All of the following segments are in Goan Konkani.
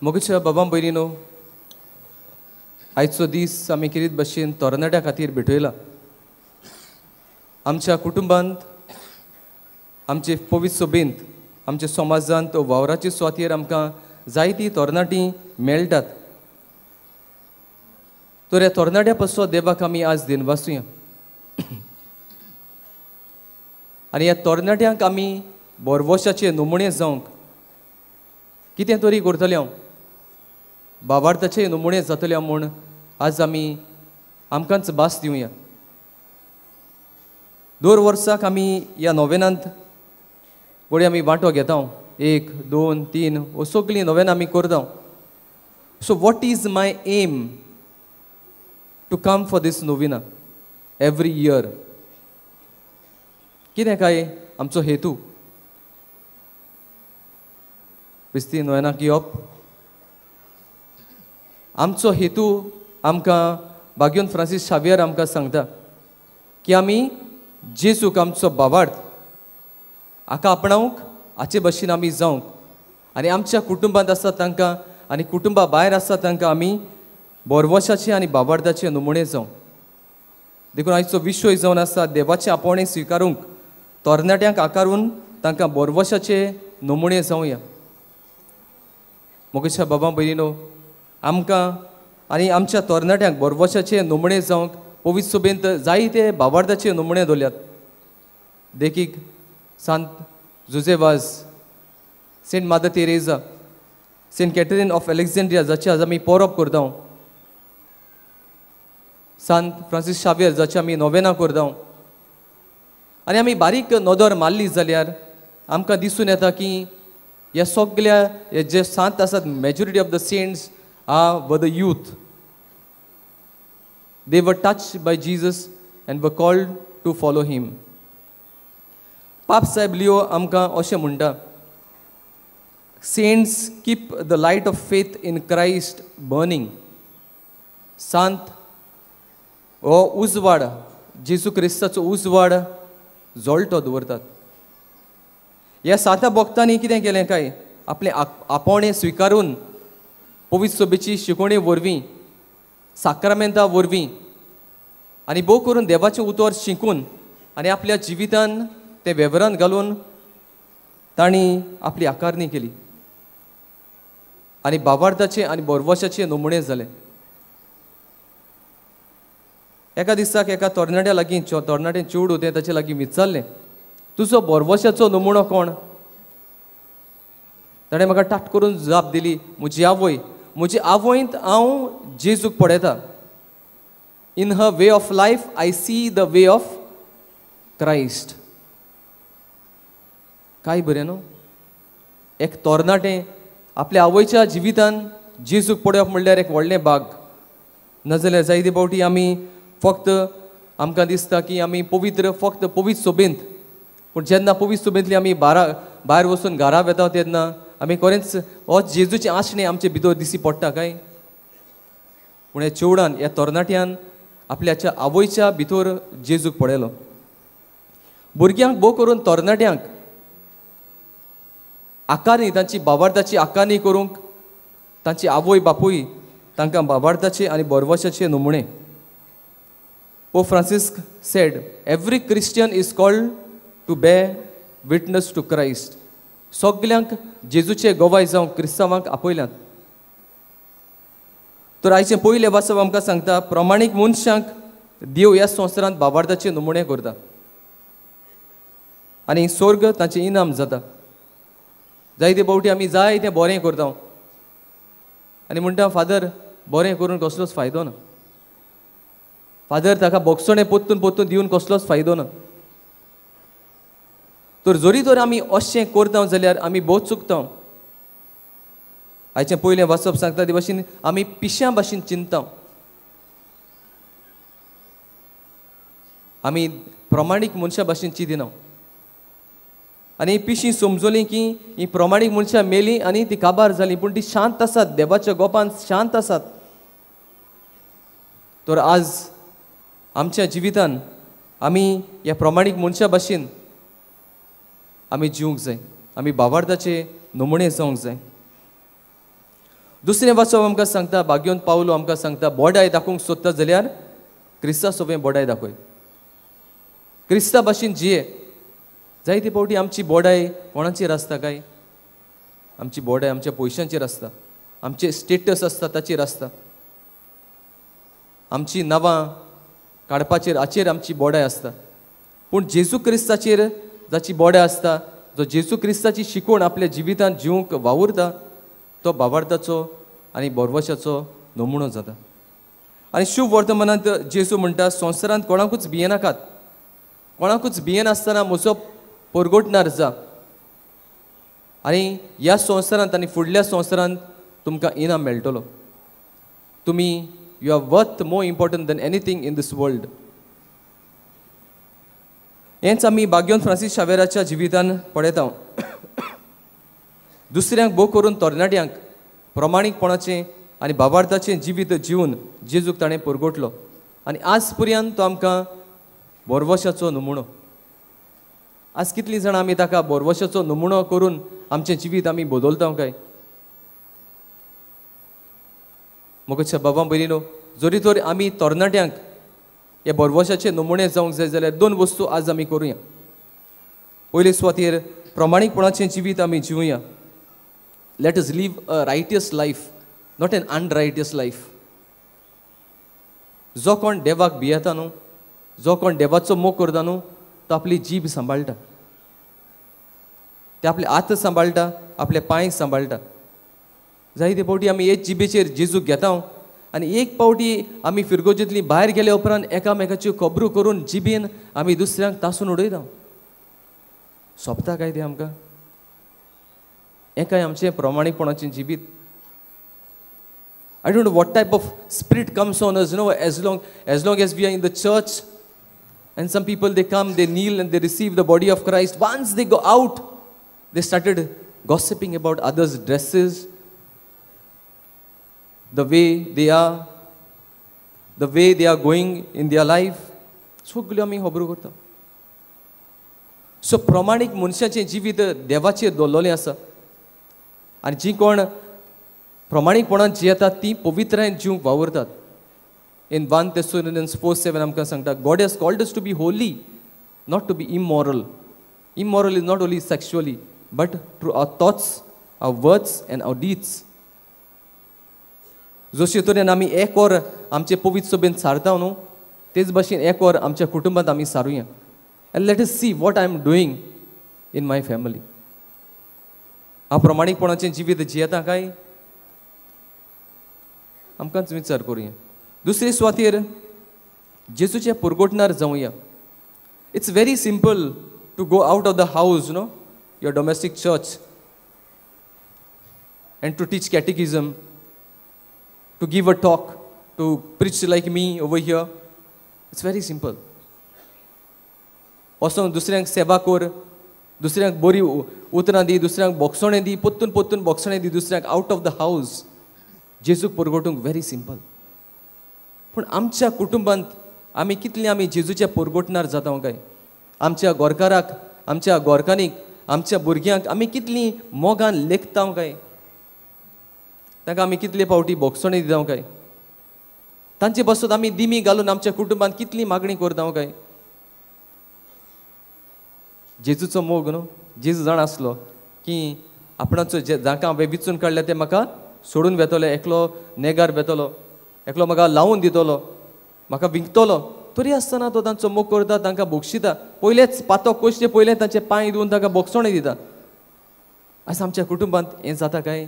मोगेच्या बाबा भयणीनो, आयचो दीस आमी किरीत भशेन तरणाट्या खातीर भेटयला. आमच्या कुटुंबांत, आमचे पवित्र सभेंत, आमच्या समाजांत वावराचे सुवातेर आमकां जायतीं तरणाटीं मेळटात. तर ह्या तरणाट्या पासून देवाक आमी आज दिनवासुया आनी ह्या तरणाट्यांक आमी बोरवशाचे नमुणे जावंक कितें तरी करतले हांव, बाबार्थाचे नमुणे जातले म्हूण आज आमी आमकांच भास दिवया. दर वर्साक आमी ह्या नोवेनांत घडये आमी वांटो घेता, 1, 2, 3 हो सगळीं नोवेनां आमी करता. So what is my aim to come for this novena every year? कितें काय आमचो हेतू? क्रिस्ती नोवेनाक येवप आमचो हेतू. आमकां बाग्योन फ्रांसीस शावियर आमकां सांगता की आमी जेजूक आमचो बाबार्थ हाका आपणावंक, हाचे भशेन आमी जावंक आनी आमच्या कुटुंबांत आसा तांकां आनी कुटुंबा भायर आसा तांकां आमी बोरवशाचे आनी बाबार्थाचे नमुणे जावं. देखून आयचो विशय जावन आसा देवाचें आपोवणें स्विकारूंक तरणाट्यांक आकारून तांकां बोरवशाचे नमुणे जावया. मोगेच्या बाबा भयणीनो, आमकां आनी आमच्या तरणाट्यांक बोरवशाचे नमुणे जावंक पवित्र सभेंत जायते बाबार्थाचे नमुणे दवरल्यात. देखीक Sant Jose Vaz, Saint Mother Teresa, Saint Catherine of Alexandria जाचे आज आमी परब करता, सांत फ्रांसीस शावियर जाचे आमी नोवेनां करता. आनी आमी बारीक नदर मारली जाल्यार आमकां दिसून येता की ह्या सगल्या जे सांत आसात, majority of the saints are were the youth. They were touched by Jesus and were called to follow him. पाप साहेब लियो आमकां अशें म्हणटा, saints keep the light of faith in Christ burning. सांत हो उजवाड, जेजू क्रिस्ताचो उजवाड जळटो दवरतात. ह्या साता भक्तांनी कितें केलें काय, आपलें आपोवणें स्विकारून पवित्र सभेची शिकवणी वरवीं, साक्रामेंता वरवीं आनी भोव करून देवाचें उतर शिकून आनी आपल्या जिवितान तें वेव्हारान घालून तांणी आपली आकारणी केली आनी बाबार्थाचे आनी बोरवशाचे नमुणे जाले. एका दिसाक एका तरणाट्या लागीं, तरणाटे चेडूं तें ताचे लागीं विचारलें, तुजो बोरवशाचो नमुणो कोण? ताणें म्हाका टाट करून जाप दिली, म्हजी आवय. म्हजी आवयंत हांव जेजूक पळयता. In her way of life I see the way of Christ. काय बरें न्हू, एक तरणाटें आपल्या आवयच्या जिवितान जेजूक पळोवप म्हणल्यार एक व्हडलें भाग. नाजाल्यार जायते फावटी आमी फक्त आमकां दिसता की आमी पवित्र फक्त पवित्र सभेंत, पूण जेन्ना पवित्र सभेंतली आमी भायर वचून घरा वेता तेन्ना आमी खरेंच हो जेजूचें आसणें आमचे भितर दिसी पडटा काय? पूण ह्या चेवडान, ह्या तरणाट्यान आपल्याच्या आवयच्या भितर जेजूक पळयलो. भुरग्यांक भोव करून तरणाट्यांक आकारणी, तांची बाबार्थाची आकारणी करूंक तांची आवय बापूय तांकां बाबार्थाचे आनी बोरवशाचे नमुणे. Pope Francis said, every Christian is called to bear witness to Christ. सगल्यांक जेजूचे गवाय जावंक क्रिस्तांवांक आपयल्यात. तर आयचें पयलें वाचप आमकां सांगता, प्रमाणीक मनशांक देव ह्या संवसारांत बाबार्थाचे नमुणे करता आनी स्वर्ग तांचें इनाम जाता. जायते फावटी आमी जायतें बरें करता आनी म्हणटा, फादर बरें करून कसलोच फायदो ना, फादर ताका बोगसणें पोत्तून पोत्तून दिवन कसलोच फायदो ना. तर जरी तर आमी अशें करता जाल्यार आमी भोव चुकता. आयचें पयलें वाचप सांगता ते भाशेन आमी पिश्यां भाशेन चिंतता, आमी प्रमाणीक मनशां भाशेन चिंतिना. आनी पिशीं समजली की ही प्रमाणीक मनशां मेलीं आनी ती काबार जालीं, पूण ती शांत आसात, देवाच्या गोपान शांत आसात. तर आज आमच्या जिवितान आमी ह्या प्रमाणीक मनशां भाशेन आमी जिवंक जाय, आमी बाबार्थाचे नमुणे जावंक जाय. दुसरें वाचप आमकां सांगता, भाग्योन पावलो आमकां सांगता, बोडाय दाखोवंक सोदता जाल्यार क्रिस्ता सोबें बोडाय दाखय, क्रिस्ता भाशेन जिये. जायते फावटी आमची बोडाय कोणाचेर आसता काय? आमची बोडाय आमच्या पयशांचेर आसता, आमचे स्टेटस आसता ताचेर आसता, आमची नांवां काडपाचेर हाचेर आमची बोडाय आसता. पूण जेजू क्रिस्ताचेर जाची बोडाय आसता, जो जेजू क्रिस्ताची शिकवण आपल्या जिवितांत जिवंक वावुरता, तो भावार्थाचो आनी बोरवशाचो नमुनो जाता. आनी शुभ वर्तमानांत जेजू म्हणटा, संवसारांत कोणाकूच भियेनाकात, कोणाकूच भियेनासतना म्हजो परगटणार जा, आनी ह्या संवसारांत आनी फुडल्या संवसारांत तुमकां इनाम मेळटलो. तुमी you are worth more important than anything in this world. हेंच आमी भाग्योन फ्रांसीस शावेराच्या जिवितान पळयता. दुसऱ्यांक भोव करून तरणाट्यांक प्रमाणीकपणाचें आनी भावार्थाचें जिवीत जिवन जेजूक ताणें परगटलो आनी आज पर्यंत तो आमकां बोरवशाचो नमुनो. आज कितलीं जाणां आमी ताका बोरवशाचो नमुनो करून आमचें जिवीत आमी बदलता काय? मोगच्या बाबा भयणीनो, जरी तर आमी तरणाट्यांक हे बोरवशाचे नमुने जावंक जाय जाल्यार दोन वस्तू आज आमी करुया. पयले सुवातेर प्रमाणीकपणाचें जिवीत आमी जिवया. Let us live a righteous life, not an unrighteous life. जो कोण देवाक भियेता न्हू, जो कोण देवाचो मोग करता न्हू, तो आपली जीब सांबाळटा, ते आपले हात सांबाळटा, आपले पांय सांबाळटा. जायते फावटी आमी एक जिबेचेर जेजूक घेता आनी एक फावटी आमी फिरगोजेंतली भायर गेले उपरांत एकामेकाच्यो खबरो करून जिबेन आमी दुसऱ्यांक तासून उडयता. सोंपता काय तें आमकां? हें काय आमचें प्रमाणीकपणाचें जिवीत? I don't know what type of spirit comes on us, you know, as long as we are in the church, and some people, they come, they kneel and they receive the body of Christ. Once they go out, they started gossiping about others' dresses, the way they are, the way they are going in their life. सगल्यो आमी खबरो करता. सो प्रमाणीक मनशाचें जिवीत देवाचेर दवरलेलें आसा आनी जीं कोण प्रमाणीकपणान जियेतात ती पवित्रायेन जिवंक वावुरतात. In 1 Thessalonians 4:7 आमकां सांगता, God has called us to be holy, not to be immoral. Immoral is not only sexually, but through our thoughts, our words and our deeds. जशे तरेन आमी एक वर आमचे पवित्र सभेन सारता न्हू, तेच भाशेन एक वर आमच्या कुटुंबांत आमी सारुया. And let us see what I am doing in my family. हांव प्रमाणीकपणाचें जिवीत जियेता काय? आमकांच विचार करुया. दुसरे सुवातेर जेजूचे पुरगोटणार जावया. It's very simple to go out of the house, no, your domestic church, and to teach catechism, to give a talk, to preach like me over here. It's very simple. वचोन दुसऱ्यांक सेवा कर, दुसऱ्यांक बरी उतरां दी, दुसऱ्यांक बोगसणें दी, पोत्तून पोत्तून बोगसणें दी दुसऱ्यांक. आउट ऑफ the house जेजूक परगटूंक व्हेरी सिंपल. पूण आमच्या कुटुंबांत आमी कितलीं आमी जेजूच्या परगटणार जाता काय? आमच्या गोरकाराक, आमच्या गोरकानीक, आमच्या भुरग्यांक आमी कितलीं मोगान लेखता काय? तांकां आमी कितले फावटी बोगसणें दिता काय? तांचे पासून आमी दिमी घालून आमच्या कुटुंबांत कितली मागणी करता काय? जेजूचो मोग न्हू, जेजू जाण आसलो की आपणाचो जे जांकां हांवें विचून काडल्या ते म्हाका सोडून वेतले, एकलो नेगार वेतलो, एकलो म्हाका लावून दितलो, म्हाका विकतलो, तरी आसतना तो तांचो मोग करता, तांकां बक्षिता. पयलेच पातो कोशचे पयलें तांचे पांय दिवन तांकां बोगसणें दिता. आयज आमच्या कुटुंबांत हें जाता काय?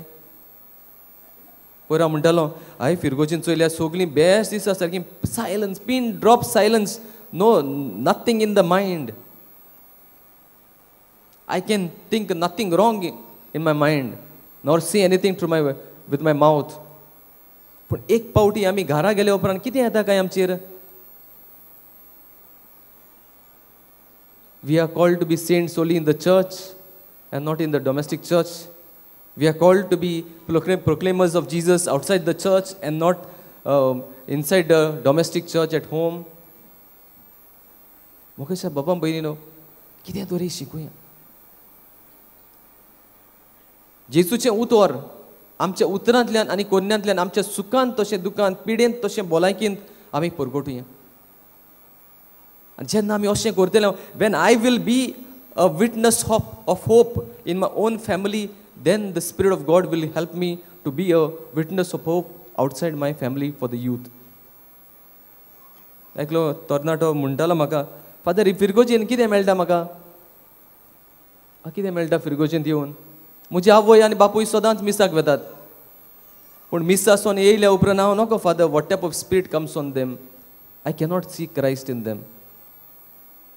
पयर हांव म्हणटालो, हांवें फिरगोजीन चोयल्या सगळीं बेस्ट दिसता, सारकी silence, pin drop silence, no nothing in the mind. I can think nothing wrong in my mind, nor see anything through my with my mouth. पूण एक पावटी आमी घरा गेले उपरांत कितें येता काय आमचेर? We are called to be saints only in the church and not in the domestic church. We are called to be proclaimers of Jesus outside the church and not inside the domestic church at home. मोगेशा बाबा भयणीनो, कितें तरी शिकूया. जेजूचें उतर आमच्या उतरांतल्यान आनी कोन्यांतल्यान, आमच्या सुखान तशें दुखान, पिडेंत तशें भलायकेंत आमी परगटुया. आनी जेन्ना आमी अशें करतले, when I will be a witness of hope in my own family, then the Spirit of God will help me to be a witness of hope outside my family for the youth. एकलो तरणाटो म्हणटालो म्हाका, फादर फिरगोजेन कितें मेळटा म्हाका? कितें मेळटा फिरगोजेंत येवन? म्हजी आवय आनी बापूय सदांच मिसाक वेतात, पूण मिसासून येयल्या उपरांत हांव नको father, what type of spirit comes on them, I cannot see Christ in them.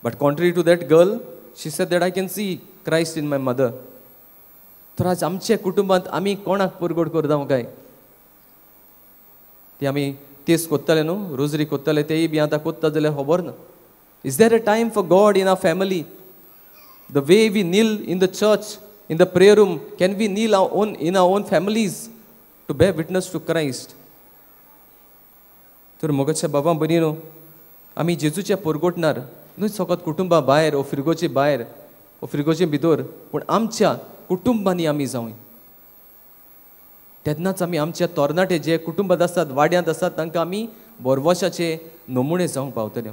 But contrary to that girl, she said that I can see Christ in my mother. तर आज आमच्या कुटुंबांत आमी कोणाक परगट करता काय? ती आमी तेच कोत्ताले न्हू, रोजरी कोत्ताले, तेय बी आतां कोत्ता जाल्यार खबर ना. Is there a time for God in our family? The way we kneel in the church, in the prayer room, can we kneel our own in our own families to bear witness to Christ? तर मोगाच्या बाबा भयणीनो, आमी जेजूच्या परगटणार न्हय फकत कुटुंबा भायर ओ फिरगोचे भायर ओ फिरगोचे भितर, पूण आमच्या कुटुंबांनी आमी जावं. तेन्नाच आमी आमच्या तरणाटे जे कुटुंबांत आसात, वाड्यांत आसात, तांकां आमी भरवशाचे नमुणे जावंक पावतले.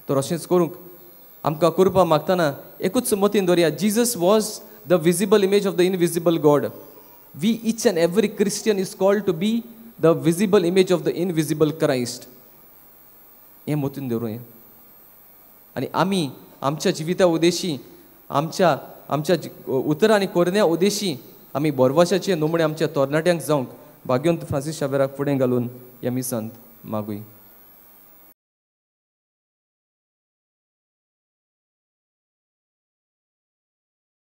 तर अशेंच करूंक आमकां कृपा मागतना एकूच मतीन दवरया, Jesus was the visible image of the invisible God. We each and every Christian is called to be the visible image of the invisible Christ. हें मतीन दवरुया आनी आमी आमच्या जिविता उद्देशी, आमच्या आमच्या उतरां आनी कोरण्या उद्देशी आमी भरवशाचे नमुणे आमच्या तरणाट्यांक जावंक भाग्यवंत फ्रांसीस शावेराक फुडें घालून ह्या मिसांत मागूया.